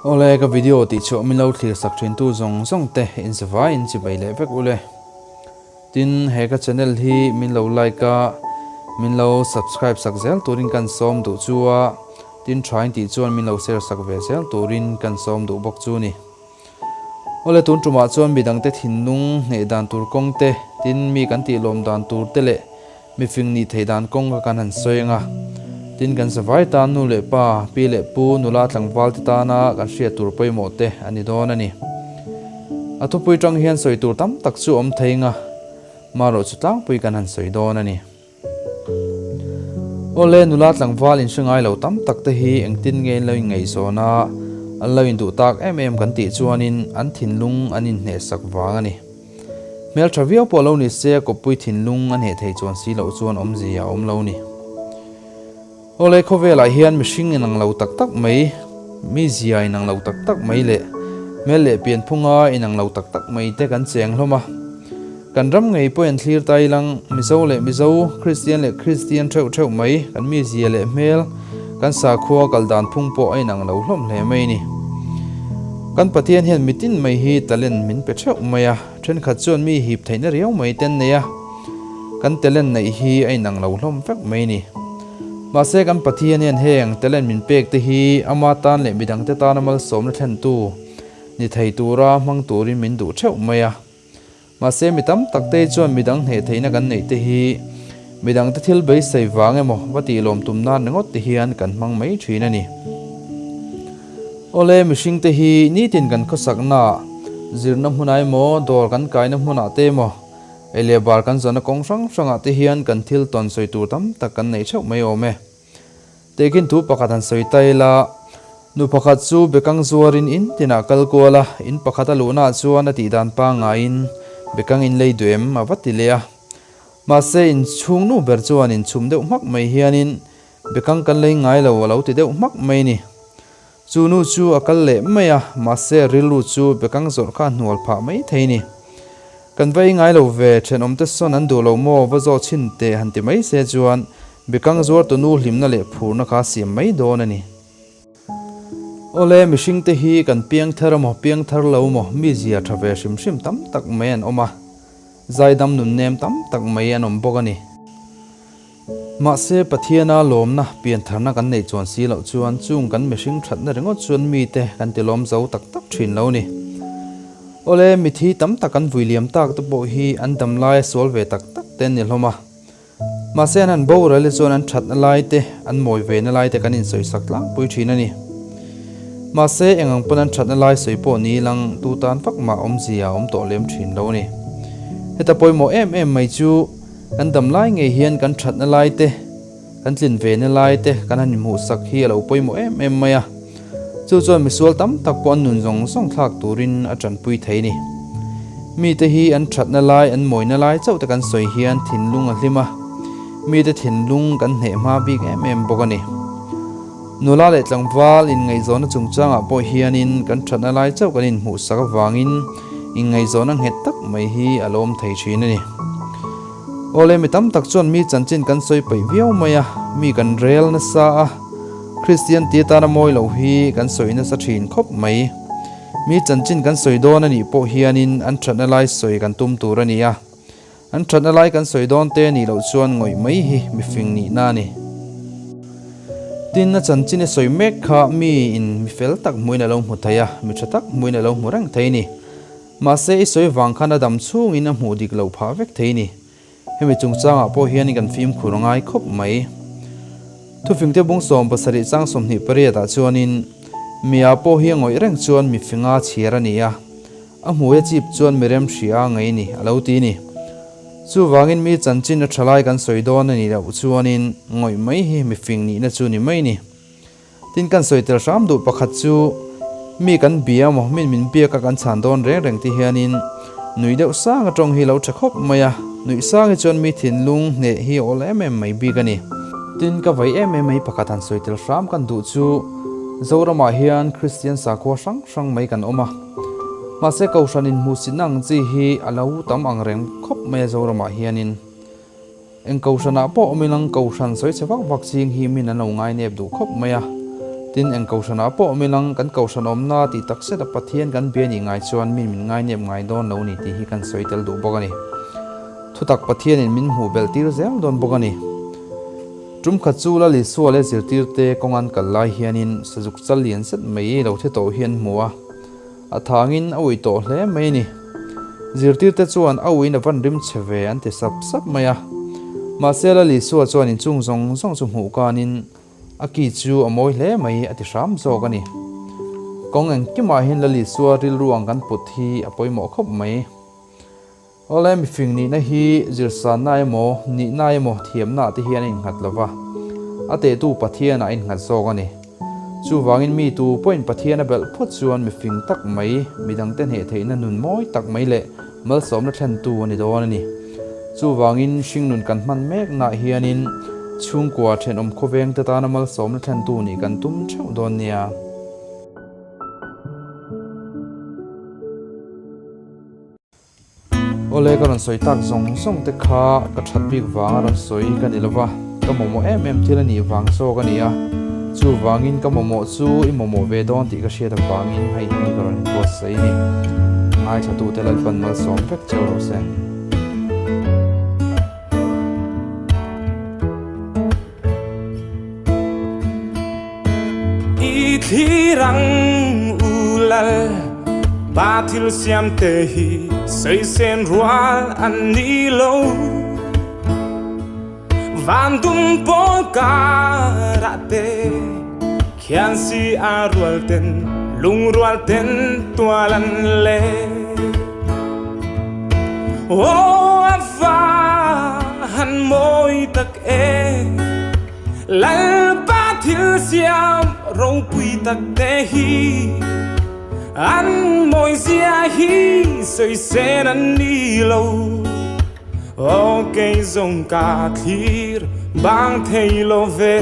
Awle ka video tih chhuah min lo thlir sak thin tu zawng zawng te in zavai in chibai leh vek ule. Tin he ka channel hi min lo like a min lo subscribe sak zel turin kan sawm duh chu a tin tha in tih chuan min lo share sak ve zel turin kan sawm duh bawk chu ni. Awle tun tumah chuan midangte thinlung hneh dan tur kawng te tin mi kan tih lawm dan tur te leh Mifing nih theih dan kawng kha kan han sawi ang a, tin kan zavai tan nu leh pa, pi leh pu, nula tlangval te tana kan hriat tur pawimawh te a ni dawn a ni. A thupui tang hian sawi tur tam tak chu awm thei ang a, marawh chu tlangpui kan han sawi dawn a ni. Awle, nula tlangval inhre ngai lo tam tak te hi engtin nge in lo inngaihzawn a, an lo induh tak em em kan tih chuanin an thinlung an inhnehsak vang a ni. Hmeltha viau pawh lo ni se a kawppui thinlung a hneh thei chuan si loh chuan awmzia a awm lo ni. Awle khawvelah hian mihring inang lo tak tak mai, mizia inang lo tak tak mai leh hmel leh pianphunga inang lo tak tak mai te kan cheng hlawm a. Kan ram ngei pawh in thlir ta ilang Mizo leh Mizo, Kristian leh Kristian theuh theuh mai kan mizia leh hmel, kan sakhua kal dan phung pawh a inang lo hlawm hle mai ni. Kan Pathian hian mitin mai hi talent min pe theuh mai a, thenkhat chuan mi hip theihna riau mai ten nei a, kan talent neih hi a inang lo hlawm vek mai ni. Mahse kan Pathian hian heng talent min pek te hi ama tan leh midangte tana malsawmna thlentu ni thei tura hmang turin min duh theuh mai a. Mahse mi tam tak te chuan midang hneh theihna kan neih te hi midangte thil beisei vang emaw va tih lawm tum nan ringawt te hian kan hmang mai thin a ni. Awle mihring te hi nitin kan khawsaknaah zirna hmunah emaw dawr kan kaina hmunah te emaw ei leh bar kan zawhna kawng hrang hrangah te hian kan thil tawn sawi tur tam tak kan nei theuh mai awm e. Tehkhin thu pakhat han sawi ta ila, nu pakhat chu bekang zuarin in tinah kal kual a, in pakhat a luhnaah chuan a tihdan pangaiin bekang in lei duh em a va ti leh a. Mahse in chhung nu ber chuan in chhum deuh hmak mai hianin bekang kan lei ngai lo a lo ti deuh hmak mai ni. Chu nu chu a kal leh mai a, mahse rilru chu bekang zawrh kha a hnual phah mai thei ni. Kan va ei ngai lo ve, thenawmte sawn an duh lo maw va zawh chhin teh han ti mai se chuan Bekang zuartu nu hlimna leh phurna kha siam mai dawn a ni. Awle, mihringte hi kan piang thar emaw piang thar lo emaw mi zia tha ve hrim hrim tam tak mai an awm a, zaidam nunnem tam tak mai an awm bawk a ni. Mahse, Pathiana lawmna piantharna kan neih chuan si loh chuan chung kan mihring thatna ringawt chuan mite kan ti lawm zo tak tak thin lo ni. Awle, mithi tam tak an vui liam tak te pawh hi an damlaia sual ve tak tak te an ni hlawm a. Mahse an han boral hi chuan an thatna lai te, an mawi ve na lai te kan insawisak tlangpui thin a ni. Mahse eng ang pawn an thatna lai sawi pawh ni lang tu tan vak mah awmzia a awm tawh lem thin lo a ni. Heta pawimawh em em mai chu kan dam lai ngei hian kan thatna lai te, kan tlin ve na lai te kan han inhmuhsak hi a lo pawimawh em em mai a. Chu chuan misual tam tak pawh an nun zawng zawng thlak turin a tanpui thei a ni. Mite hi an thatna lai, an mawina lai chauh te kan sawi hian thinlung a hlim a, mite thinlung kan hneh hma bik em em bawk a ni. Nula leh tlangval inngaihzawnna chungchangah pawh hianin kan thatna lai chauh kan inhmuhsak avangin inngaihzawnna nghet tak mai hi a lawm thei thin a ni. Awle mi tam tak chuan mi chanchin kan sawi peih viau mai a, mi kan rel nasa a, Kristian ti atana mawi loh hi kan sawi nasa thin khawp mai. Mi chanchin kan sawi dawn a nih pawh hianin an thatna lai sawi kan tum tur a ni a, an thatna lai kan sawi dawn te nih loh chuan ngawih mai hi mifing nihna a ni. Tin, a chanchin i sawi mek kha mi in mi fel tak hmuin a lo hmu thei a, mi tha tak hmuin a lo hmu reng thei a ni. Mahse, i sawi vang khan a dam chhungin a hmuh dik loh phah vek thei a ni. Hemi chungchangah pawh hian kan fimkhur a ngai khawp mai. Thufingte bung 77 chang 28 ah chuanin, Mia pawh hi a ngawih reng chuan mi finga chhiar a ni a, a hmui a chip chuan mi rem hria a ngei ni, a lo ti ni. Chuvangin mi chanchin a tha lai kan sawi dawn a nih loh chuanin ngawih mai hi mi fing nihna chu ni mai ni. Tin kan sawi tel hram duh pakhat chu mi kan bia maw min min biak a kan chhan dawn reng reng ti hianin nui deuh sang atawng hi lo tha khawp mai a, nuih sang hi chuan mi thinlung hneh hi a awl em em mai bik a ni. Tin ka vei em em mai pakhat han sawi tel hram kan duh chu Zoramah hian Kristian sakhua hrang hrang mai kan awm a, mahse Kohhran inhmuhsitna ang chi hi a lo tam ang reng khawp mai a Zoramah hianin. Eng kohhranah pawh awm ilang kohhran sawi chhe vak vak ching hi min an lo ngai nep duh khawp mai a. Tin, eng kohhranah pawh awm ilang, kan kohhran awmna tih tak zeta Pathian kan bia nih ngai chuan min min ngainep ngai dawn lo ni tih hi kan sawi tel duh bawk a ni. Thutak Pathianin min hmuh belh tir zel dawn bawk a ni. Tum khat chu Lal Isua leh zirtirte kawng an kal lai hianin sazuk chal lian zet mai lo the tawh hi an hmu a, a thangin a uih tawh hle mai a ni. Zirtirte chuan a uiin a van rim che ve an ti sap sap mai a. Mahse Lal Isua chuan inchung zawng zawng chu hmuh kanin A ki chu a mawi hle mai a ti hram zawk a ni. Kawng engkimah hian Lal Isua rilru ang kan put hi a pawimawh khawp mai. Awle mifing nihna hi zirsanna emaw, nihna emaw, thiamna te hian a innghat lo va, a tehtu Pathianah a innghat zawk a ni. Chuvangin mi tu pawhin Pathian a belh phawt chuan mifing tak mai, midangte hneh theihna nun mawi tak mai leh Malsawmna thlentu a ni dawn a ni. Chuvangin hringnun kan hman meknaah hianin chhungkua thenawm khawvengte tana malsawmna thlentu nih kan tum theuh dawn nia. Awle ka rawn sawi tak zawng zawng te kha ka that bik vanga rawn sawi ka ni lova, ka mamawh em em thil a nih vang zawk a ni a. Chuvangin ka mamawh chu i mamawh ve dawn tih ka hriat avangin hei hi ka rawn inbuatsaih a ni. Ngaithlatute Lalpan malsawm vek cheu rawh se. I thlir ang u lal, pa thil siam te hi saisen rual an ni lo. Van dum pawl karah te khian si a rual ten lungrual ten tual an le. Aw a va han mawi tak e Lalpa thil siam ropui tak te hi an mawi zia hi sawisel an ni lo. Aw kei zawng ka thlir bang thei lo ve.